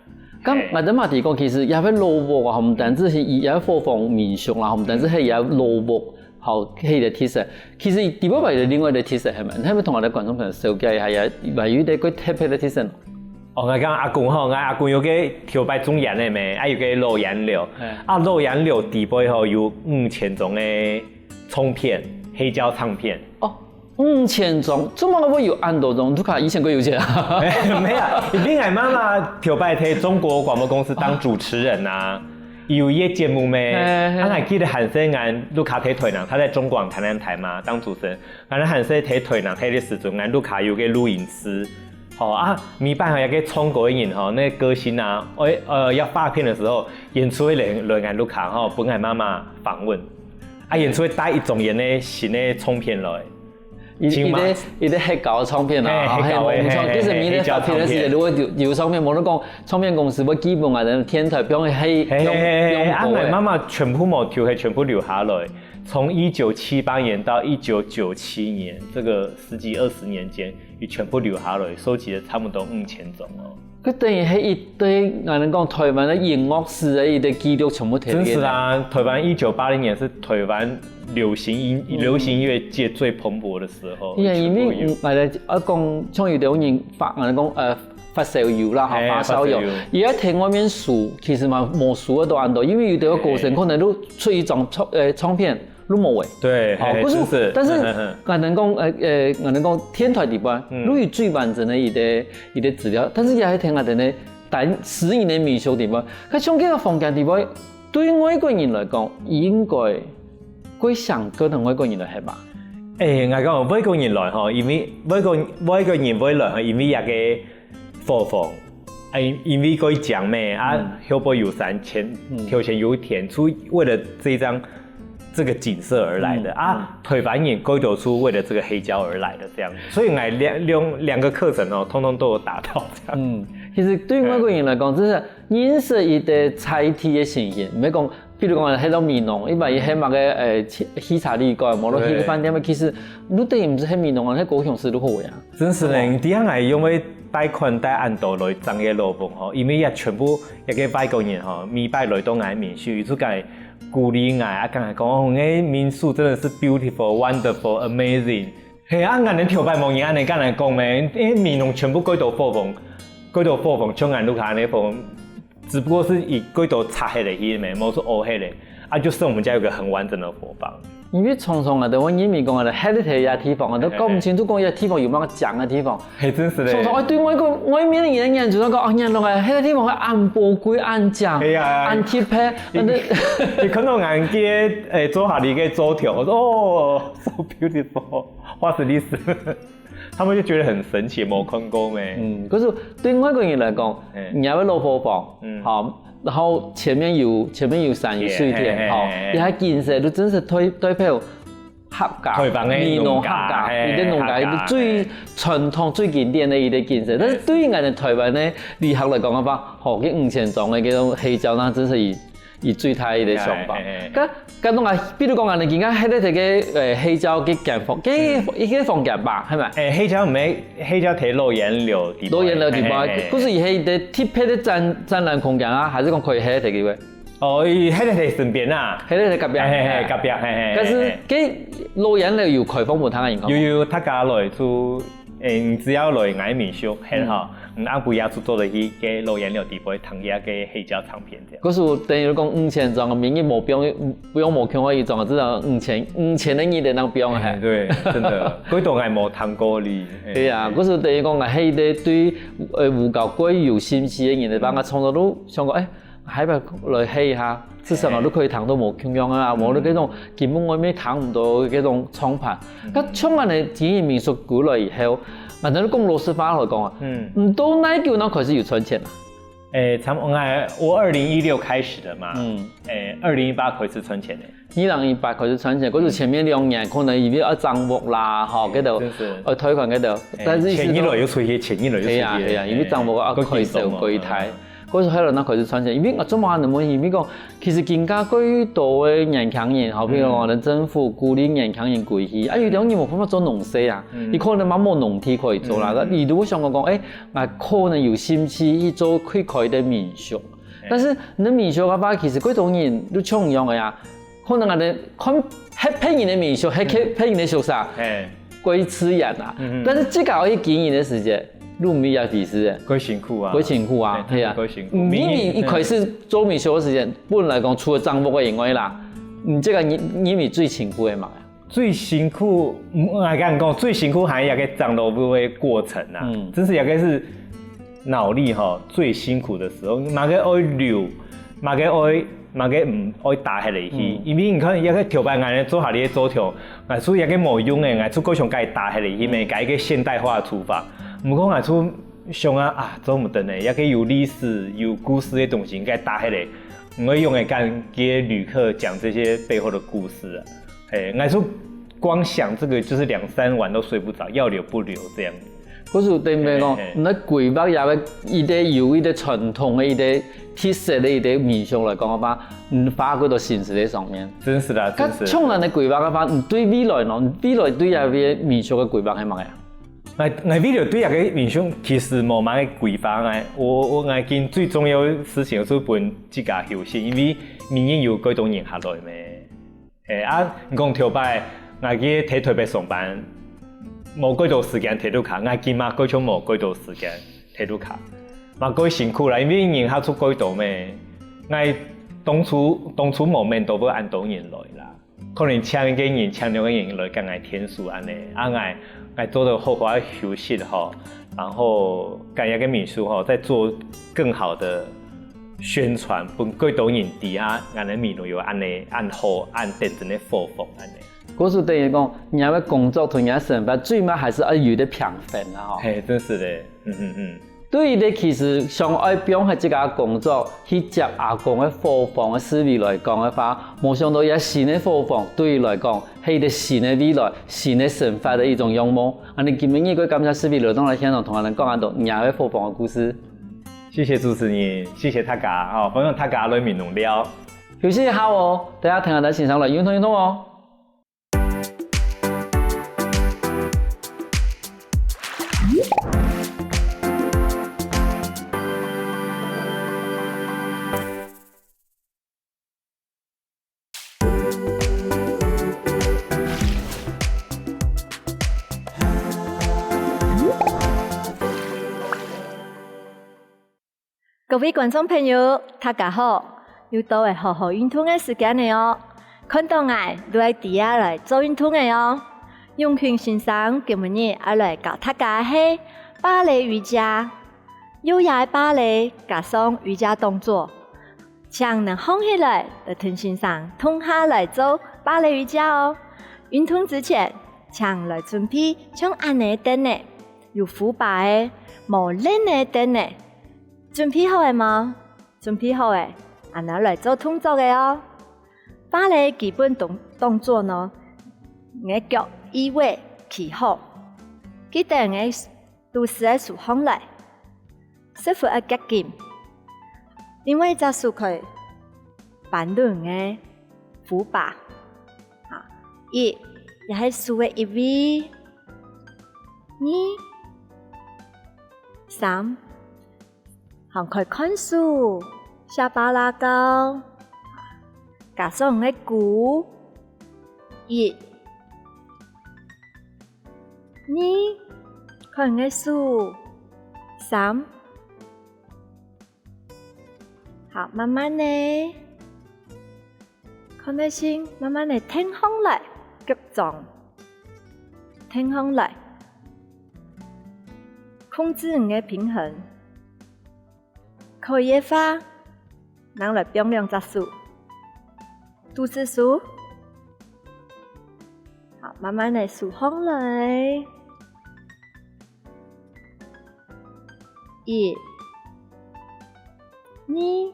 咁𠊎等嘛提講，其實這个蘿蔔啊，毋單止係佢這伙房民俗啦，毋單止係這蘿蔔，好，係个特色。其實底背還有另外个特色，係咪？你係咪同𠊎等觀眾朋友紹介一下，也還有一个較特別个特色？ 哦，𠊎講阿公吼，𠊎阿公有个頭擺種菸仔咩，啊有个老菸樓，啊老菸樓底背吼有五千張个唱片，黑膠唱片。哦，五千張，做麼个會有恁多張？屋下以前較有錢啊？沒有，因為𠊎媽媽頭擺在中國廣播公司當主持人啊，有一個節目咩，啊𠊎記得還細𠊎屋下在台南，她在中廣台南台嘛當主持人，𠊎還細在台南在个時陣，𠊎屋下有个錄音室。 吼啊，每擺吼，這个唱歌个人吼，那歌星啊，愛呃要發片的時候，演出會來來𠊎屋下吼，分𠊎媽媽訪問。啊，演出會帶一張𠊎个新个唱片來。一一个一个黑膠唱片啊，嘿，黑膠的，黑膠唱，嘿，就是你个黑膠唱片。发片的时候，如果有有唱片，无论讲唱片公司会寄分啊，等电台，比方黑嘿嘿嘿，啊，用我妈妈全部无丢，还全部留下来。从一九七八年到一九九七年，这个十几二十年间，也全部留下来，收集了差不多五千种哦。佢等于係一堆，俺能讲台湾的音乐史的一个记录全部提起来。真是啊，台湾一九八零年是台湾流行音流行音乐界最蓬勃的时候。因为因为全部有嗯，俺来啊讲，像有的人发，俺讲呃发烧友啦哈，哎发烧友发烧友，也要听外面书，其实嘛无书的都很多，因为有的歌星可能都出一张唱呃唱片，都无诶。对，好，嘿可是真是但是嗯嗯嗯俺能讲呃呃，俺能讲电台里边，嗯都有最完整的一个一个资料，但是也要听俺的呢，但私人的民宿里边，佢像这个房间里边，对外国人来讲，应该会想跟同外国人来合吧？哎，我讲外国人来吼，因为外国外国人会来吼，因为那个伙房，哎，因为个讲咩啊，后背有山前，头前有田，所以为了这一张这个景色而来的啊。台湾人够多是为了这个黑胶而来的这样，所以来两两两个课程哦，通通都有达到这样。嗯，其实对外国人来讲，真是认识一个在地的情形，毋系讲，比如讲，黑到美浓，一般也黑嘛个呃汽汽车旅馆，无论黑个饭店，其实你等于毋是黑美浓啊，黑高雄市都好呀。真是呢，你知影𠊎因为贷款贷恁多来整个老房吼，因为也全部一个外国人吼，每摆来到𠊎民宿，伊就讲鼓励𠊎，啊，讲讲哦，你民宿真的是 beautiful、wonderful、amazing。嘿啊，俺人头摆无人安尼跟人讲咩，因为美浓全部几多伙房，几多伙房，像俺屋下安尼伙房，只不过是以几多拆下来去咩，无是挖下来，啊，就剩我们家有个很完整的伙房。因为常常啊，都会认为讲啊，黑个地方啊，都搞不清楚讲一个地方有没有讲的地方。嘿，真是嘞。常常会对外个外面的人眼中讲，哦，你看啊，黑个地方会按波贵、按讲、哎呀按贴配，你你看到俺个诶做下你个做条，我说哦，so beautiful，what is this？他们就觉得很神奇，没看过咩。嗯，可是对外国人来讲，嗯你要老伙房，嗯好，然后前面有前面有山有水田，嘿嘿嘿好，嘿你还景色都真是代代表，客家，臺灣个美濃客家，農家，嘿，佢个農家，客家，佢个最傳統、最經典个一個景色。但是對於𠊎等臺灣个旅客來講个話，吼，該五千張个該種黑膠，那真係佢，佢最大个想法。嘿，嘿，嘿。該，該種啊，比如講啊，你今下歇在該个，呃，黑膠个間房，該一個房間吧，係咪？誒，黑膠毋係，黑膠在老菸樓底背。老菸樓底背，嘿，嘿，嘿。故所佢係一個特別个展，展覽空間啊，還係講可以歇在該位？ 哦，佢歇在身邊啊。歇在隔壁。嘿，嘿，嘿，隔壁，嘿，嘿，但是，嘿，嘿。該老菸樓有開放分大家人看無？有，有，大家來就，誒，你只要來𠊎民宿，嘿，嗯。吼，你暗晡夜就做得去該老菸樓底背聽一下該黑膠唱片這樣。可是等於講五千張，明日無放，不用無共下一張，至少五千，五千个日仔正放啊。哎，對，真的，幾多年無聽過哩。哎，對啊，哎。可是等於講，𠊎係一個對，呃，烏狗過有興趣个人，幫𠊎創作都想講，哎， 還愛來歇一下，至少啊，嗯。你可以聽到無共樣啊，嗯。無你該種根本外面聽毋到个該種唱盤。嗯。該像恁樣經營民宿久了以後，反正講老實話來講啊，嗯。毋知哪久正開始有賺錢啊？誒，差不多，我，我二零一六開始的嘛，嗯。誒，二零一八開始賺錢的。二零一八開始賺錢，可是前面兩年可能因為愛裝潢啦，吼，嗯，該兜，真是。呃，貸款該兜，誒，但是意思說，錢一來又出去，錢一來又出去。係啊，係啊，因為裝潢啊，夠緊張嘛。開銷過大。嗯。 可是後來正開始賺錢，因為𠊎做麼个恁樣問，因為講，其實今下過多个年輕人，吼，比如講，嗯。政府鼓勵年輕人歸去，啊，有兜人無辦法做農事啊，嗯。佢可能嘛無農地可以做啦，嗯。佢就會想講，誒，𠊎可能有興趣去做，去開一個民宿。嗯。但是你民宿个話，其實過多人都像樣个呀，可能𠊎等看，歇別人个民宿，歇，嗯。別人个宿舍，嘿。過自然啊。嗯，嗯。但是自家愛去經營个時節， 路毋一樣，其實，過辛苦啊。過辛苦啊，嘿，係啊。過辛苦。嗯，你，你一開始做民宿个時間，本來講除了裝潢个以外啦，你這個你，你認為最辛苦个嘛？最辛苦，嗯，𠊎敢講，最辛苦還係該裝潢个過程啊，嗯。真是該個係腦力吼，最辛苦的時候，麼个愛留，麼个愛 麼个毋愛打下來去，嗯。因為你看，這個頭擺𠊎等做下來个做頭，𠊎就這個無用个，𠊎就過想該打下來去咩，嗯。該一個現代化个廚房。毋過𠊎就想啊，啊，做毋得呢，這個有歷史、有故事个東西，應該打下來，毋會用个跟這些旅客講這些背後的故事啊。嘿，𠊎就光想這個，就是兩三晚都睡不著，要留不留這樣。 故所等於講，嘿，嘿，嘿。你規劃這個一個有一個傳統个一個特色个一個民宿來講个話，你花幾多心思在上面？真是的，該真是的。像恁樣个規劃个話，你對未來呢？你未來對這個民宿个規劃係麼个啊？𠊎，𠊎未來對這個民宿其實無麼个規劃，𠊎，𠊎，𠊎，𠊎今最重要个事情就分自家休息，因為明年有幾多人客來咩。 誒，啊，你講頭擺，𠊎去在臺北上班，無幾多時間在屋下，𠊎今嘛過像無幾多時間在屋下，嘛過辛苦啦，因為人客就過多咩。𠊎當初，當初無想到會恁多人來啦，可能請一個人，請兩個人來跟𠊎𢯭手恁樣，啊，𠊎，𠊎做得好好休息吼，然後跟這個民宿吼，再做更好的 宣傳，分更多人知啊，𠊎等美濃有恁樣恁好、恁頂真个伙房恁樣。故所等於講，你个工作同你个生活最尾還係愛有一個平衡啊，吼。嘿，真是的，嗯，嗯，嗯。對於你其實想愛放下自家工作，去接阿公个伙房个思維來講个話，無想到這新个伙房對你來講，係一個新个未來、新个生活个一種樣貌。恁樣今晡日過感謝思維來到來現場同𠊎等講恁多你个伙房个故事。 謝謝主持人，謝謝大家，哦，歡迎大家來美濃尞。休息一下哦，等下聽下來欣賞來運動運動哦。 各位觀眾朋友，大家好！又到了好好運動个時間了哦！看著𠊎就愛知啊來做運動了哦！永群先生今晡日愛來教大家个係芭蕾瑜伽。 優雅个芭蕾加上瑜伽動作，請你䟘起來，來同先生共下來做芭蕾瑜伽哦。運動之前，請來準備像恁仔个凳仔，有扶把仔、無輪仔个凳仔。準備好了無？準備好了，恁仔來做動作了哦。 芭蕾基本動，動作呢，你个腳依位企好，記得你个肚屎愛收䟘來，屎朏愛夾緊，另外一隻手可以扳等你个扶把。啊，一，這係手个一位，二、三， 行開看手，下巴拉高，加上你个跍，一、二，看你个手，三。好，慢慢个，看你个心，慢慢个挺䟘來，腳㬹挺䟘來，控制你个平衡。 可以个話，拿來放兩隻手，肚屎收，好，慢慢个收䟘來。一、二、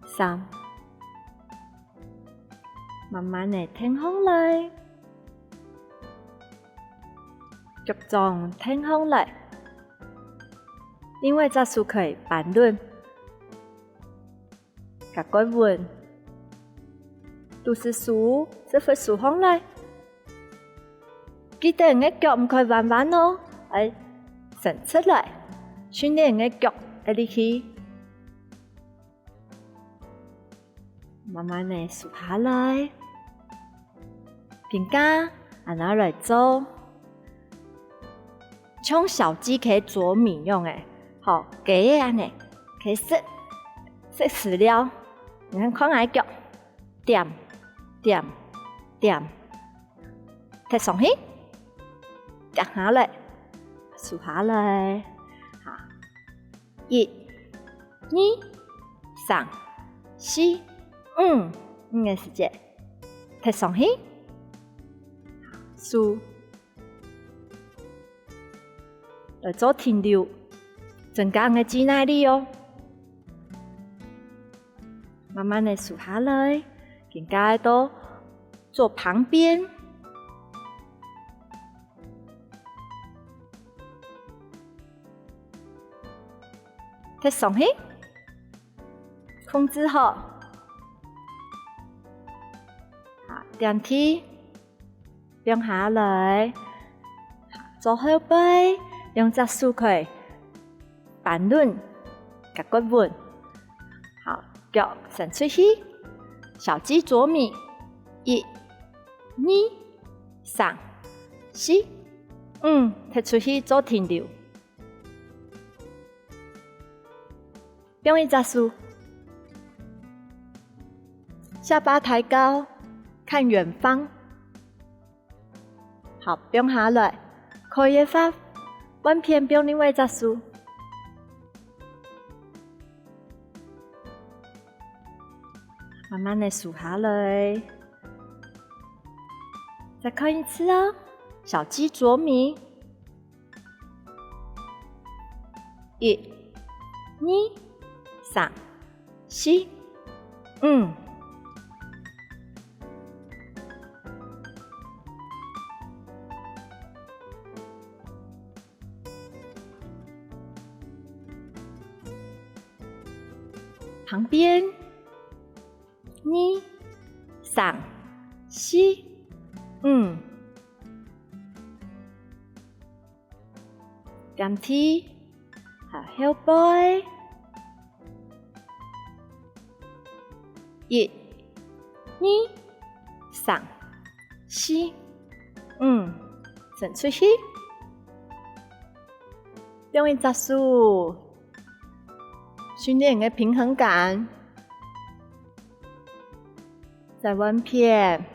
三，慢慢个挺䟘來，腳㬹挺䟘來。 另外一隻手可以扳等，較過穩。肚屎收，屎朏收䟘來。記得你个腳毋可以彎彎哦，愛伸直來，訓練你个腳个力氣。 慢慢个收下來。今下，𫣆來做像小雞仔啄米樣仔，吼，雞仔恁仔，佢食，食飼料。你看，看𠊎个腳，點，點，點，踢上去，跌下來，收下來，好。 一、二、三、四、五，五个時節，踢上去，收，來做停留，增加𫣆个肌耐力哦。慢慢个收下來，今下到做旁邊。 踢上去，控制好。好，點地，放下來。做後背，兩隻手可以扳等，較過穩。好，腳伸出去，小雞啄米，一、二、三、四、五，踢出去做停留。 放一隻手，下巴抬高，看遠方。好，放下來，可以个話，換片放另外一隻手。慢慢个收下來。再看一次哦，小雞啄米。 一、二、三、四、五。旁邊，二、三、四、五。 點地，好，後背。一、二、三、四、五，伸出去。放一隻手，訓練你个平衡感。再換片。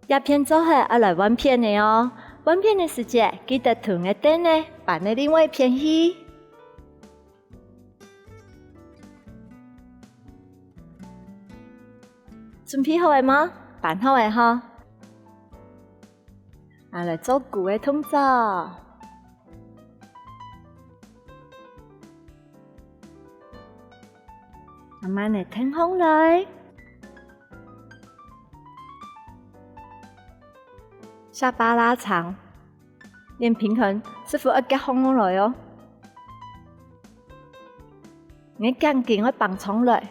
這片做好，愛來換片了哦。換片个時節，記得同你个凳仔搬到另外一片去。準備好了無？搬好了吼。啊，來做跍个動作。慢慢仔挺䟘來。下巴拉長，練平衡，屎朏愛趒䟘來哦。你个頸根愛繃長來，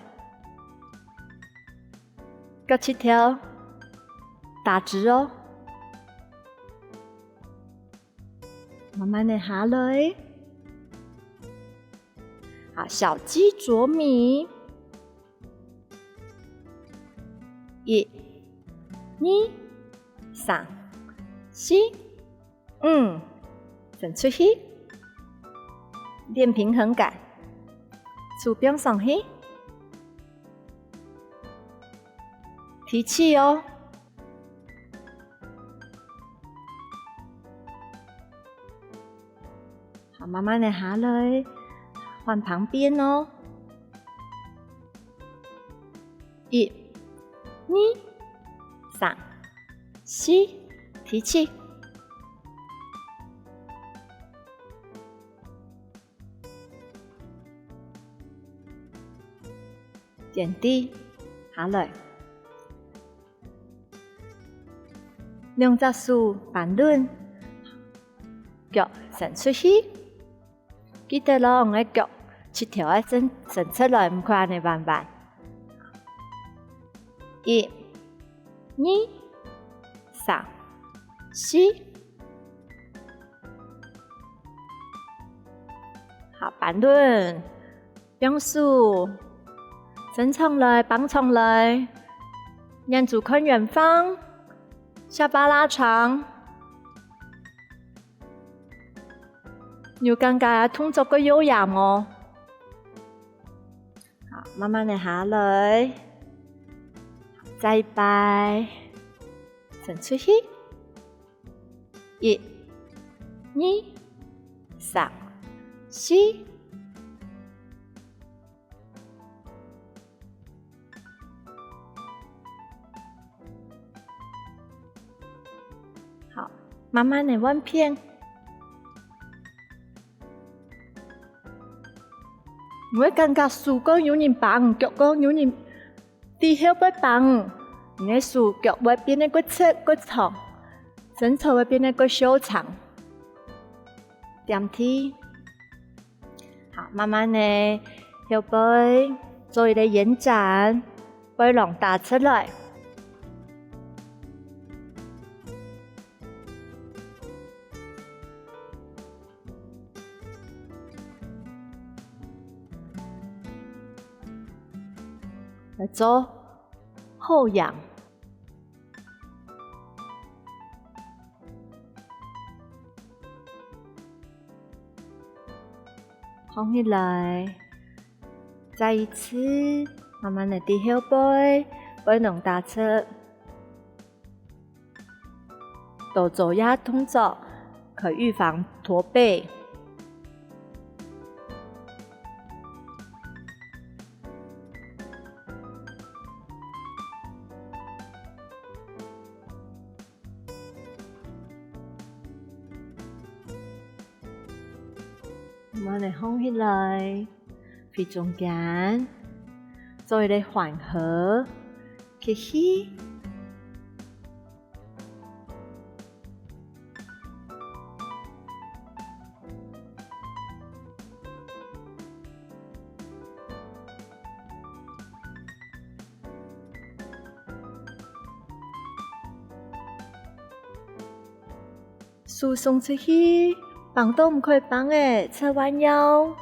腳膝頭打直哦。慢慢仔下來。好，小雞啄米。一、二、三、四、五，伸出去，練平衡感，手放上去，提氣哦。好，慢慢仔下來，換旁邊哦。一、二、三、四，提氣。點地，下來。兩隻手扳等，腳伸出去。記得哦，你个腳膝頭愛伸，伸出來，毋可恁仔彎彎。一、二、三、四。好，扳等。 放手，伸長來，繃長來，眼珠看遠方，下巴拉長。有感覺動作較優雅無？好，慢慢仔下來，再一擺，伸出去。 一、二、三、四。好，慢慢仔換片。你會感覺手腳有人扳，腳腳有人 在後背扳，你个手腳會變得較直較長，身材會變得較修長。點地。好，慢慢仔，後背做一個延展，背囊打直來。 來做後仰。䟘起來，再一次，慢慢仔在後背，背囊打直。 多做這動作，可預防駝背。慢慢仔䟘起來，回中間，做一個緩和，吸氣， 手送出去，放到毋可以放个，側彎腰。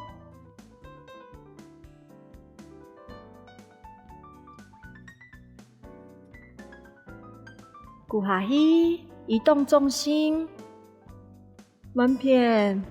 跍下去，移動重心。 換片。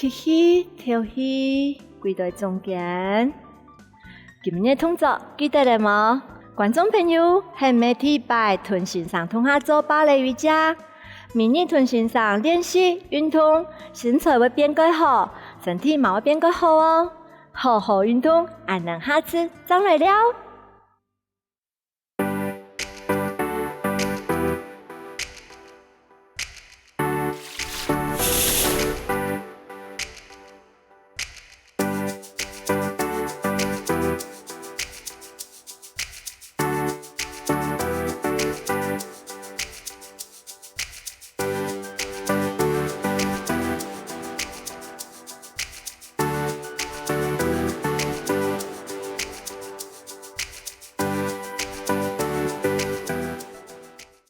吸氣、敨氣，歸到中間。今日動作記得了無？觀眾朋友，係毋係第一擺同先生共下做芭蕾瑜伽？每日同先生練習運動，身材會變較好，身體嘛會變較好哦。好好運動，恁樣下次正來尞。